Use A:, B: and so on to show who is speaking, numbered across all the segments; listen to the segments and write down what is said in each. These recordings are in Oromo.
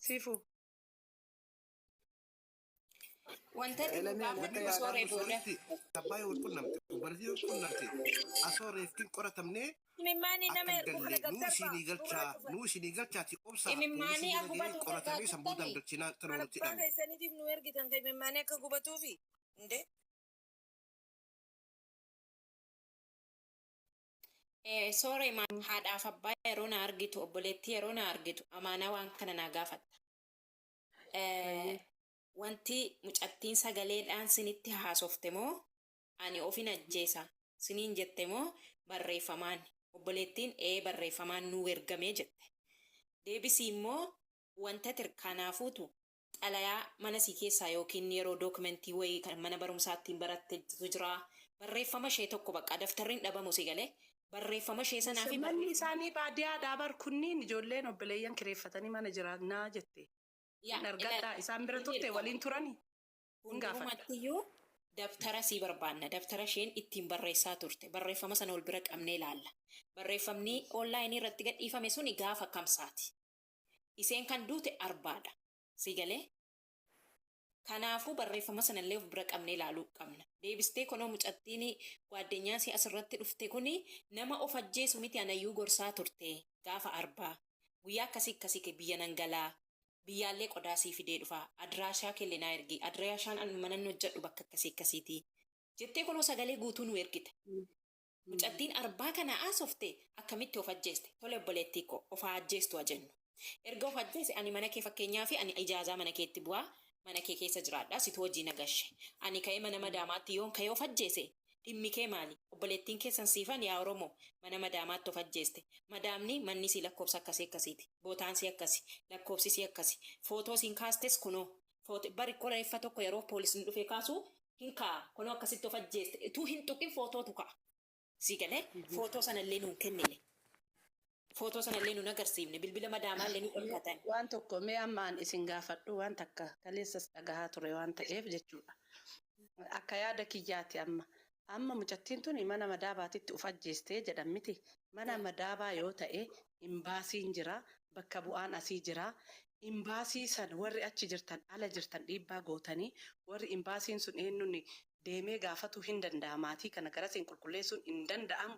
A: Siifuu.
B: Wanta ati nu
C: Elemi ani
B: gaafadhu
C: akka yaadaan
B: sooree booda.
C: sooritti abbaa yoo qunnamte obboleettii yoo qunnamte asoo reeftiin qoratamnee
D: Imimmaanii
C: akka
D: nama
C: hin
D: ergu kana
C: galle nuu
D: gad darbaa
C: isinii
D: nurraa
C: galchaa
D: cufan.
C: nuu isinii galchaati obsaa poolisii
B: Imimmaanii
C: bira
B: akka
C: gahee
B: gubatuuf ergaa
C: qoratamee san boodaan
B: turtanii?
C: galchinaa tanuma
D: Maal
C: nutti
D: abbaa
C: hidhame.
D: keessaniitiif nu ergitan ka imimmaanii akka gubatuufi? Indee.
B: Sooree maal haadhaaf abbaa yeroo na argitu obboleettii yeroo na argitu amaanaa waan kana naa gaafatta.
A: Hayyee.
B: Wanti mucattiin sagaleedhaan sinitti haasofte moo ani ofin ajjeesa siniin jette moo barreeffamaan? Obboleettiin ee barreeffamaan nuu ergame jette. Deebisii immoo wanta tirkaanaa fuutu xalayaa mana sii keessaa yookiin yeroo dookimentii wayii kan mana barumsaa ittiin barattetu jira. Barreeffama ishee tokko bakka daftarri hin dhabamu si galee barreeffama ishee sanaa fi
A: Manni
B: barreeffama
A: isaanii baadiyaadhaa bar kunniin ijoolleen obboleeyyan kireeffatanii mana jiraannaa jette.
B: Yaa
A: Hin argadhaa isaan bira
B: hin
A: turte
B: ergama.
A: waliin turani hin gaafadha.
B: Hundumattiyyuu dabtara sii barbaanna. Dabtara isheen ittiin barreessaa turte. Barreeffama sana ol bira qabnee ilaalla. Barreeffamni onlaayinii irratti gadhiifame suni gaafa kamsaati. Iseen kan duute Arbaadha. Sii galee? Kanaafuu barreeffama sanallee of bira qabnee ilaaluu qabna. Deebistee konoo mucattiin gwaaddenyaa isii asirratti dhufte kuni nama of ajjeesu miti anayyuu gorsaa turte gaafa Arbaa. Guyyaa akkasii akkasii kee biyya nan galaa. Biyyaallee qodaa sii fidee dhufa. Adiraashaa keelle naa ergi. Adiraashaan an manan hojjedhu bakka akkasii akkasiiti. Jettee kunoo sagalee guutuu nu ergite. Mucattiin Arbaa kana haasofte akkamitti of ajjeeste? Tole obboleettii koo of haa ajjeestu haa jennu. Erga of ajjeese ani mana kee fakkeenyaaf ani ijaazaa mana keetti bu'aa mana kee keessa jiraadha situ hojii na gashe. Ani ka'ee mana madaamaatti yoon ka'ee of ajjeese dhimmi kee maali? Obboleettiin keessan siifan yaa Oromoo mana madaamaatti of ajjeeste. Madaamni manni isii lakkoofsa akkasii akkasiiti. Bootaan isii akkasi. Lakkoofsi isii akkasi. Footoo isiin kaastes kunoo. Footo bari reeffa tokko yeroo poolisni dhufee kaasu hin ka'a. Kunoo akkasitti of ajjeeste. Utuu hin tuqin footootu ka'a. Sii galee footoo sanallee nuun kennine. Footoo sanallee nuun agarsiifne. Bilbila madaamaallee nu dhorkatan.
A: Waan tokko mee amma an isin gaafadhu waan takka kaleessas dhagahaa ture waan ta'eef jechuudha. Akka yaada kiyyaati amma. Amma mucattiin tuni mana madaabaatitti uf ajjeestee jedhan miti. Mana madaabaa yoo ta'e imbaasiin jira, bakka bu'aan asii jira. Imbaasii san warri achi jirtan ala jirtan dhiibbaa gootanii warri imbaasiin sun eenyuun deemee gaafatuu hin danda'a. Maatii kana garasiin qulqulleessuun hin danda'amu.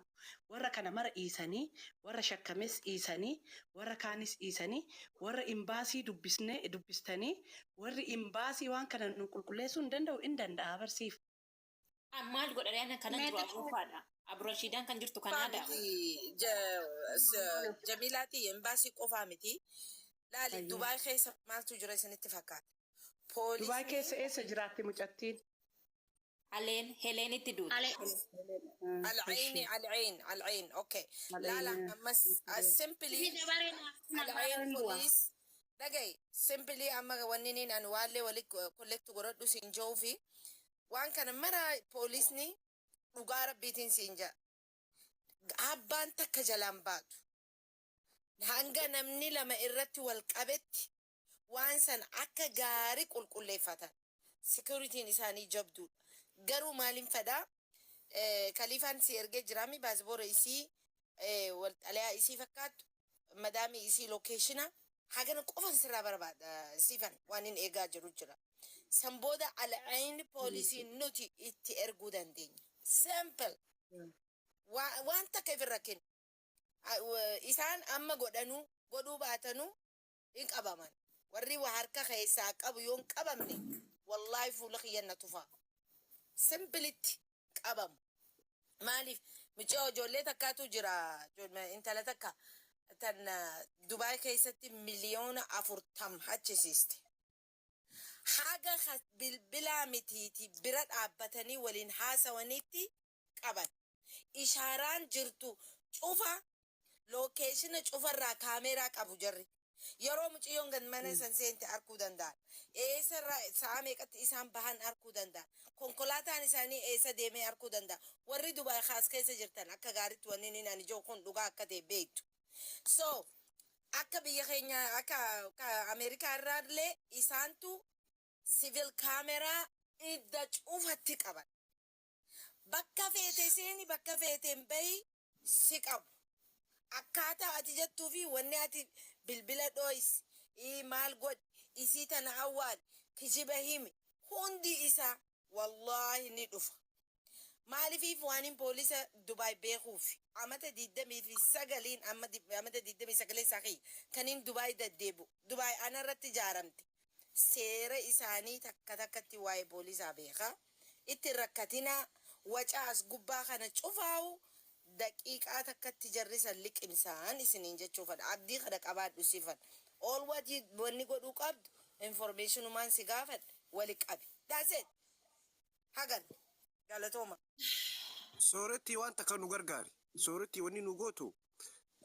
A: Warra kana mara dhiisanii, warra shakkames dhiisanii, warra kaanis dhiisanii, warra imbaasii dubbisnee dubbistanii, warri imbaasii waan kana nu qulqulleessuu hin danda'u hin danda'a barsiif.
B: An maal godha ree? Ana kanan
D: Mee
B: jiru Awurooppaadha. Aburashiidaan kan jirtu
D: qofaa
B: Kanaadaa.
D: miti Jamiilaati embaasii qofaa miti. Laali
A: Hayyee.
D: Dubaay keessa maaltu jira isinitti fakkaata?
A: Dubaay
D: Poolisni
A: keessa eessa jiraatti mucattiin?
B: Aleen Heleenitti duute.
E: Ale.
D: Al'ayni
A: Eshi.
D: Al'ayn Al'ayn okay. Laala
A: Al'ayn.
D: ammas simply
E: Ifi dabaree naaf
D: Al'ayn
E: namaa bu'a.
D: police dhaga'i simply amma wanni niin ani waallee wali collect godhadhu siin jiru fi waan kana mara poolisni dhugaa rabbiitiin siin ja'a. Abbaan takka jalaan baatu. Hanga namni lama irratti wal qabetti waan san akka gaarii qulqulleeffatan. Security'n isaanii jabduudha. Garuu maaliin fedhaa? Kaliifaan si ergee jiraami baasboora isii wal xalayaa isii fakkaattu madaamii isii location hagana qofan sirraa barbaada siifan waan hin eegaa jiru jira. San booda Al-Ain poolisii nuti itti erguu dandeenya. Simple. Waan takka ifirra kennu. Isaan amma godhanuu godhuu baatanuu hin qabaman. Warri waa harka keessaa qabu yoo hin qabamne wallaahi fuula kiyya na tufaa. Simplitti qabamu. Maaliif mucaa ijoollee takkaatu jira intala takka tan Dubaay keessatti miliyoona 40 hachisiiste. Haga bilbilaa mitiiti bira dhaabbatanii waliin haasawanitti qaban. Ishaaraan jirtu cufa location cufarraa kaameeraa qabu jarri. Yeroo mucayyoon gad mana san seente arkuu danda'an. Eessarraa sa'a meeqatti isaan bahan arkuu danda'an. Konkolaataan isaanii eessa deemee arkuu danda'a. Warri Dubaay kaas keessa jirtan akka gaariitti wanni inni ani jiru kun dhugaa akka ta'e beektu. So akka biyya keenya akka Ameerikaa irraallee isaantu civil kaameraa idda cufatti qaban. Bakka feete seeni bakka feeteen bahi si qabu. Akkaataa ati jettuu fi wanni ati bilbila dhooysi. Maal godhi, isii tana awwaal, kijiba himi, hundi isaa wallaahi ni dhufa. Maalifiif waanin poolisa Dubaay beekuuf amata 29n, amma amata 29 isaa kiyya kanin Dubaay deddeebi'u. Dubaay anarratti ijaaramte. Seera isaanii takka takkatti waa'ee poolisaa beeka. Itti rakkatinaa. Waca as gubbaa kana cufaa'u daqiiqaa takkatti jarri san liqimsaan isiniin jechuufadha. Abdii kana qabaadhu sifan. All what you wanni godhuu qabdu, informationumaan si gaafadhe wali qabi. That's it. Hagan. Galatooma.
C: Sooretti, waan takka nu gargaari. Sooretti, wanni nu gootu,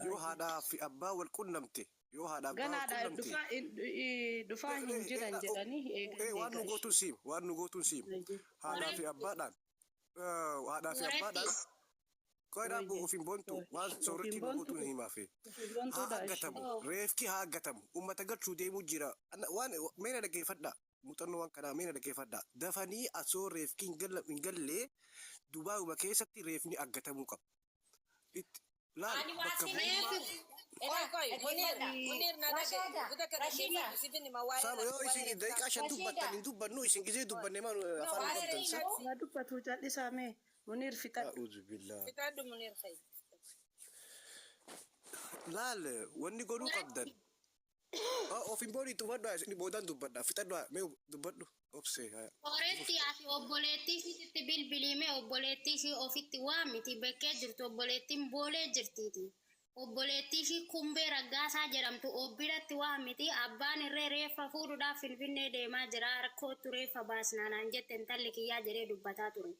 C: yoo haadhaa fi abbaa wal qunnamte, yoo haadha abbaa wal
A: Ganaadha.
C: qunnamte.
A: Dhufaa hin jiran jedhanii eegan.
C: Waan nu gootuun siim, waan nu gootuun siim. Haadhaa fi abbaadhaan. Haadhaa fi abbaadhaan. Qoy dhaabbu, ofiin boontu waan sooretti nu gootuun himaafi. Haa aggatamu, reefki haa aggatamu, ummata galchuu deemuu jira. Waan meena dhaggeeffadha. Muuxannoo waan kanaa meena dhaggeeffadha. Dafanii asoo reefki hin gallee Dubaayuma keessatti reefni aggatamuu qaba. Itti laal
B: Ani waa
C: bakka
B: siin
C: bu'ummaa.
D: Qoy qoy, Munir, Munir, na dhagaye. Guda kana
B: Rashida.
D: dhaggeeffadhu, sifin hima waa'ee
C: Saaba yoo
D: waa'ee
C: isin
D: reeffaa.
C: daqiiqaa 5 dubbattan hin dubbannu, isin gizee dubbanne maal afaan hin
D: Waa'ee
C: qabdan sa.
D: reeffaa.
A: Waa dubbatu, callisaa mee. Muniir, fixadhu.
C: A'uudhu billah.
D: Fixadhu, Munir fa'i.
C: Laal, wanni godhuu qabdan. Ofiin boonii dubbadhu, isin boodaan dubbadha. Fixadhu, mee dubbadhu. Obsee.
E: Sooretti, ati obboleettii ishiitti bilbiliime, obboleettii ishii ofitti waamiti, bekkee jirtu obboleettiin Boolee jirtiiti. Obboleettii ishii Kumbee Raggaasaa jedhamtu of biratti waamiti. Abbaan irree reeffa fuudhuudhaaf Finfinnee deemaa jira. Rakkootu reeffa baasnaa naan jette intalli kiyyaa jedhee dubbataa ture.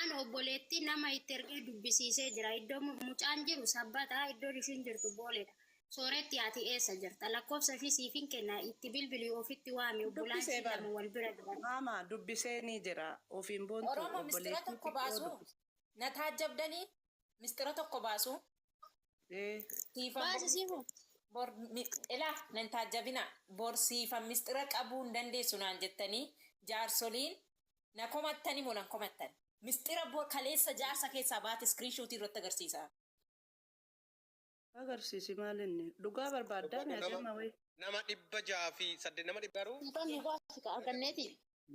E: An obboleettii nama itti ergee dubbisiisee jira. Iddoo mucaan jiru Sabbataa, iddoon ishiin jirtu Booleedha. Sooretti, ati eessa jirta? Lakkoofsa ishii siifin kenna, itti bilbilii ofitti waami, obbolaan
A: Dubbisee
E: ishii
A: bara.
E: lama wal bira jiran.
A: Maama dubbisee ni jira. Ofiin boontu
B: Oromoo, mistira
A: obboleettii
B: tokko
A: xiqqoo
B: baasu.
A: dubbise.
B: Na taajjabdanii, mistira tokko baasu. Siifan
E: Baasi siifu.
B: bor ilaa, nan taajjabina, bor siifan mistira qabuu hin dandeessu naan jettanii jaarsoliin na komattani moo nan komattan? Mistira bor kaleessa jaarsa keessaa baate screenshot irratti agarsiisa.
A: Agarsiisi, maal inni? Dhugaa barbaaddaa
F: Dubbadhu.
A: mee?
F: Nama
A: Ajama wayi.
F: Nama 608, nama dhibba garuu
E: Siifan nu baasi ka arganneeti.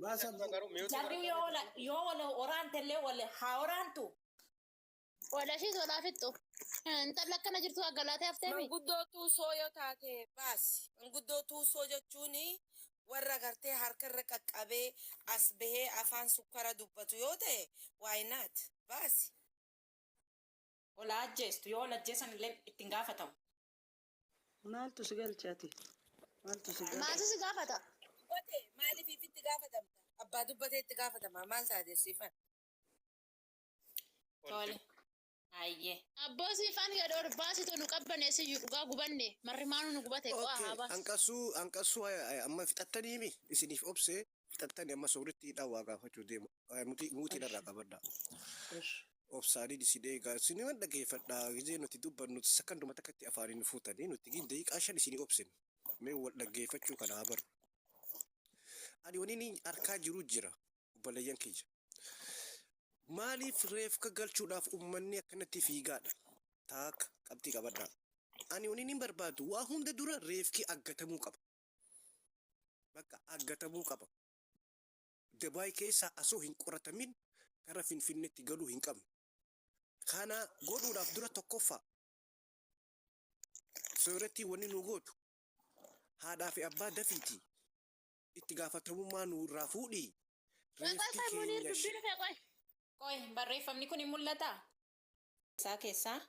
C: Baasa.
F: Garuu mute
B: Jarri yoo wal waraantellee wal haa waraantu.
E: Walashii tolaa fixxu. Intalli akkana jirtu aggalaatee hafteemi.
D: Manguddoo tuusoo yoo taate baasi. Manguddoo tuusoo jechuun warra gartee harka irra qaqqabee as bahee afaan sukkara dubbatu yoo ta'e, why not? Baasi.
B: Wal ajjeestu, yoo wal ajjeesan illee ittiin gaafatamu.
A: Maaltu si galche ati? Maaltu si galche?
E: Maaltu si gaafata?
D: Dubbate maaliif itti gaafatamta? Abbaa dubbatee itti gaafatama. Maal taate siifan?
B: Tole. Ayyee.
E: Abboo siifan gadhoor baasitu nu qabbaneessiyyuu, dhugaa gubanne, marri maanuu nu gubate qo'a
C: Okay,
E: haa baasu.
C: Hanqasuu, hanqasuu, amma fixattaniimi isiniif obsee fixattanii, amma sooritti waa gaafachuu deemu. Muutiin irraa qabadha. Obsaanii isin eegaa, isin waan dhaggeeffadhaa, gizee nuti dubbannu sakanduma takkatti afaaniin fuutanii, nuti gin daqiiqaa 5 isinii obsine. Mee wal dhaggeeffachuu kana haa barru. Ani waniin harkaa jiru jira, obboleeyyan kiyya. Maaliif reefka galchuudhaaf uummanni akkanatti fiigaadha? Taaka qabxii qabadhaa. Ani waniin hin barbaadu, waa hunda dura reefki aggatamuu qaba. Bakka aggatamuu qaba. Dubaay keessaa asoo hin qoratamin gara Finfinneetti galuu hin qabnu. Kana godhuudhaaf dura tokkoffaa sooretti wanni nu gootu, haadhaa fi abbaa dafiiti itti gaafatamummaa nu irraa fuudhii reefki
E: Qoy, Muniir,
C: keenya
E: dubbii dhufe, qoy.
B: Qoy, barreeffamni kun hin mul'ataa? Isaa keessaa.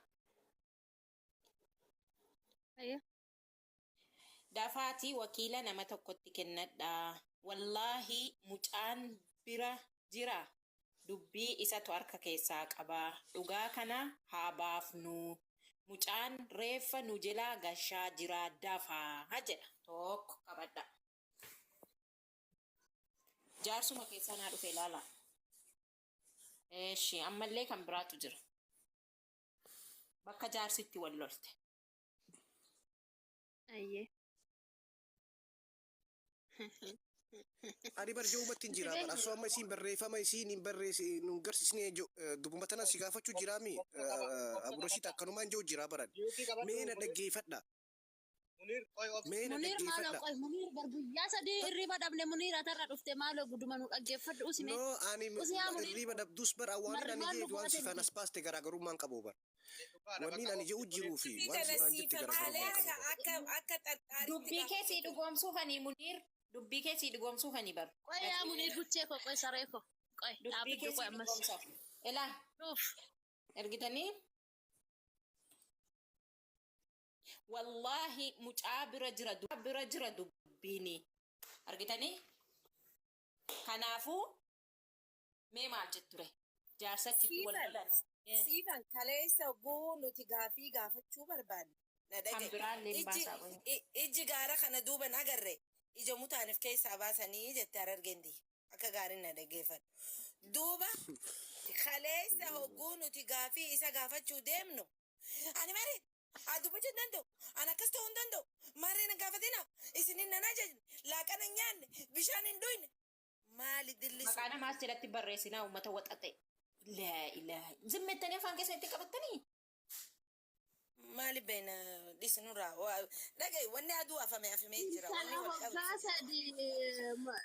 E: Ayyo.
B: Dafaatii wakiila nama tokkotti kennadhaa. Wallaahi mucaan bira jira. Dubbii isatu harka keessaa qabaa. Dhugaa kana haa baafnu. Mucaan reeffa nu jalaa gashaa jira, dafaa jedha. Tokko qabadha. Jaarsuma keessaa naa dhufe, ilaala. Eeshi, ammallee kan biraatu jira. Bakka jaarsitti wal lolte.
E: Ayyee.
C: Ani bar joomatti hin jira bar asoo amma isiin barreeffama isiin hin barreessi nu garsiisne, dubbuma tana si gaafachuu jiraami, Aburashit, akkanumaan jiru jira baran. Mee na dhaggeeffadha.
F: Munir qoy obsi.
C: Mee na
G: Muniir maaloo
C: dhaggeeffadha.
G: qoy Muniir bar guyyaa sadii hirriba dhabne Muniir atarra dhufte maaloo guduma nu dhaggeeffadhu usime.
C: No, ani
G: Usi yaa Muniir
C: hirriba dhabdus bar waan ani
G: marrimaan nu
C: jeetu waan
G: gubate
C: sifaan
G: nuti.
C: as baaste garaagarummaan qabu bar.
F: Dhugaadha
C: Wanni
F: bakka
C: ani
F: obsi
C: je'u
F: Munir.
C: jiruu fi
D: Dubbii
C: waan
D: tana
C: sifaan jette
D: siifan
C: garaagarummaan
D: kaleessa
C: qabu bar.
D: akka xaxxaaritti
B: Dubbii kee sii
D: gaafachuu
B: dhugoomsuufanii Muniir. Dubbii kee sii dhugoomsuufanii bar.
G: Qoy yaa Muniir buchee koo qoy saree koo qoy
B: Dubbii
G: dhaabbadhu
B: kee
G: qoy
B: sii
G: ammas.
B: dhugoomsaaf. Elaa
G: Nuuf.
B: ergitanii wallaahi mucaa bira jira bira jira dubbiini. Argitanii? Kanaafuu mee maal jetture? Jaarsatti itti wal
D: Siifan
B: lolan.
D: Siifan kaleessa guu nuti gaafii gaafachuu barbaanne na
B: Kan
D: dhagaye.
B: biraallee hin
D: Ijji
B: baasaa qoy.
D: ijji gaara kana duuban agarre ija mutaaniif keessaa baasanii jette Harargeen tiyya. Akka gaariin na dhaggeeffadhu. Duuba kaleessa hogguu nuti gaafii isa gaafachuu deemnu ani mari haa dubbachuu hin danda'u ani akkas ta'uu hin danda'u maarree na gaafatina isinin nan ajajne laaqana hin nyaanne bishaan hin dhuyne maali dilli
B: Maqaa
D: sun.
B: namaas jalatti barreessinaa uummata waxaxe. Laa ilaaha. Zimmettanii afaan keessanitti qabattanii?
D: Maali beena dhisi nurraa dhaga'i wanni aduu afame afamee jira wanni
G: Intala
D: wal
G: waggaa
D: qabsiisu.
G: sadii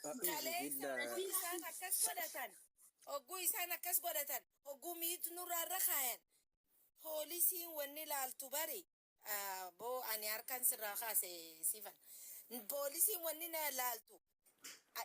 C: A'uuzu
D: Kaleessa hogguu
C: billah.
D: isaan akkas godhatan hogguu isaan akkas godhatan hogguu miitu nurraa irra kaayan poolisiin wanni laaltu bari boo ani harkaan sirraa kaase siifan poolisiin wanni na laaltu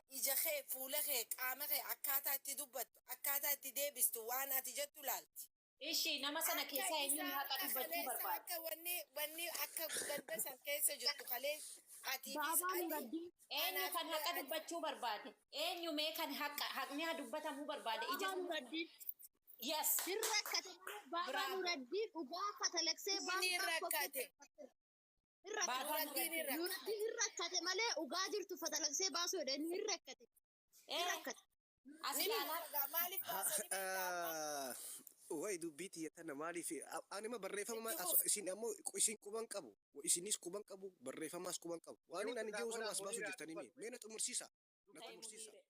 D: ija kee fuula kee qaama kee akkaataa itti dubbattu akkaataa itti deebistu waan ati jettu laalti.
B: Ishi nama sana
D: Akka
B: keessaa eenyuun
D: isaan
B: haqa
D: akka
B: dubbachuu
D: kaleessa
B: barbaada?
D: akka wanni wanni akka ganda san keessa jirtu kaleessa atiifis
G: Baabaa
D: ati
G: Nuraddiin.
B: Eenyu kan
D: anaafillee
B: haqa
D: ati
B: dubbachuu barbaade? Eenyu mee kan haqa haqni haa dubbatamuu barbaade? Ija
G: Baabaa Nuraddiin.
B: Yes.
G: Hin rakkate malee Baabaa
B: Bravo.
G: Nuraddiin dhugaa katalaqsee
D: ni
G: baasuudhaaf
D: rakkate.
G: qopheeffate. Hin rakkate.
B: Baabaa
D: Nuraddiin
B: Nuraddiin.
D: hin rakkate.
G: Nuraddiin hin rakkate malee dhugaa jirtu fatalaqsee baasuu jedhe inni hin rakkate. Hin
B: Eh,
G: rakkate.
B: as
D: Ni
B: ilaalaa.
D: baasa maaliif baasanii beektaa amma?
C: Way dubbii tiyya tana maaliif anima barreeffama
D: Itti fufi.
C: isin ammoo isin quban qabu isinis quban qabu barreeffamaas quban qabu waan
F: Mute
C: ani
F: irraa
C: jiru sana
F: godhaa
C: as baasuu
F: Muniraa
C: jirtanii
F: dubbadhu.
C: mee na xumursiisa na
B: Ta'e
C: xumursiisa.
B: Muniire.